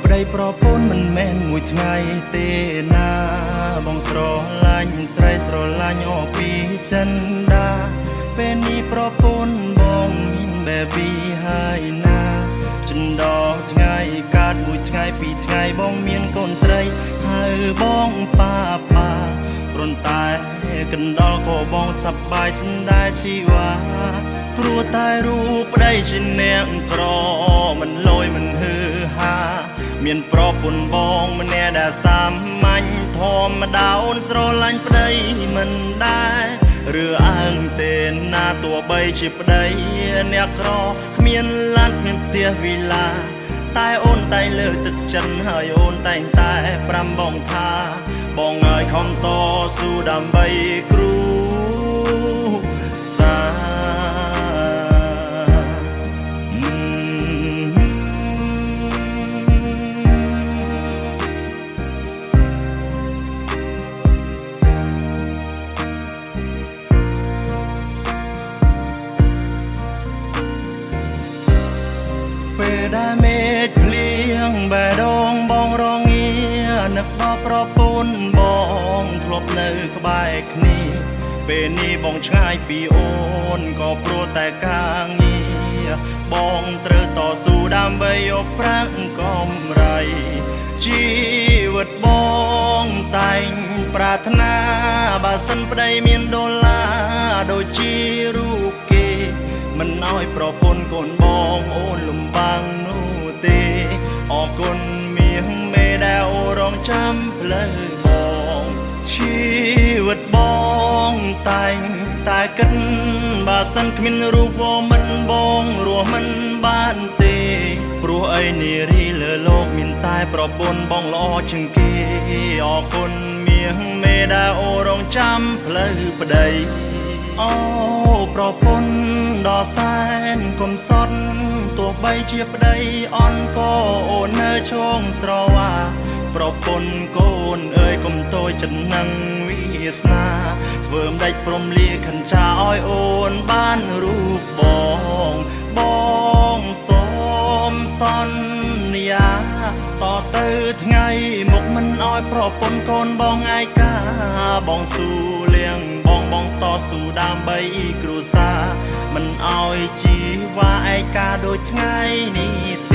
ប្តីប្រពន្ធមិនមែនមួយថ្ងៃទេណាបងស្រឡាញ់ស្រីស្រឡាញ់អពីចិនដាពេលនេះប្រពន្ធបងមាន baby ហើយណាចិនដថ្ងៃកើតមួយថ្ងៃពីរថ្ងៃបងមានកូនស្រីហើយបងប៉ាប៉ាគ្រាន់តែកណ្ដុលក៏បងសប្បាយចិនដាជីវ៉ាព្រោះតែរូបប្តីជាអ្នកក្រមិនលយមិនហឺហា មានប្រពន្ធបងម្នាក់ដែលសាមញ្ញធម្មតាអូនស្រឡាញ់ប្តីមិនដែរឬអើងទេណាទោះបីជាប្តីអ្នកក្រគ្មានឡានគ្មានផ្ទះវីឡាតែអូនតែងលើកទឹកចិត្តហើយអូនតែងតែប្រាំបងថា បងឲ្យខំតស៊ូដើម្បីគ្រូសា ពេលដែលមេឃភ្លៀងបេះដូងបងរងានឹកដល់ប្រពន្ធបងធ្លាប់នៅក្បែរគ្នា ពេលនេះបងឆ្ងាយពីអូនក៏ព្រោះតែការងារបងត្រូវតស៊ូដើម្បីយកប្រាក់កម្រៃជីវិតបងតែងប្រាថ្នាបើសិនប្តីមានដុល្លារដូចជារូបគេ មិនឲ្យប្រពន្ធកូនបងអូនលំបាងនោះទេអរគុណមៀងមេដែលអូនរងចាំផ្លូវបងជីវិតបងតែងតែគិតបើសិនគ្មានរូបមិនបងរស់មិនបានទេព្រោះអីនារីលើលោកមានតែប្រពន្ធបងល្អជាងគេអរគុណមៀងមេដែលអូនរងចាំផ្លូវប្តី អូប្រពន្ធដ៏សែនកំសត់ទោះបីជាប្តីអន់ក៏អូននៅឈងស្រវាប្រពន្ធកូនអើយកុំតូចចិត្តនឹងវាសនាធ្វើមិនដាច់ព្រមលាខិនឆាឲ្យអូនបានរូបបងបងសូមសន្យាតទៅថ្ងៃមុខមិនឲ្យប្រពន្ធកូនបងឯកាបងស៊ូលៀងបងបងតស៊ូដើម្បីគ្រួសារមិនឲ្យជីវ៉ាឯកាដូចថ្ងៃនេះ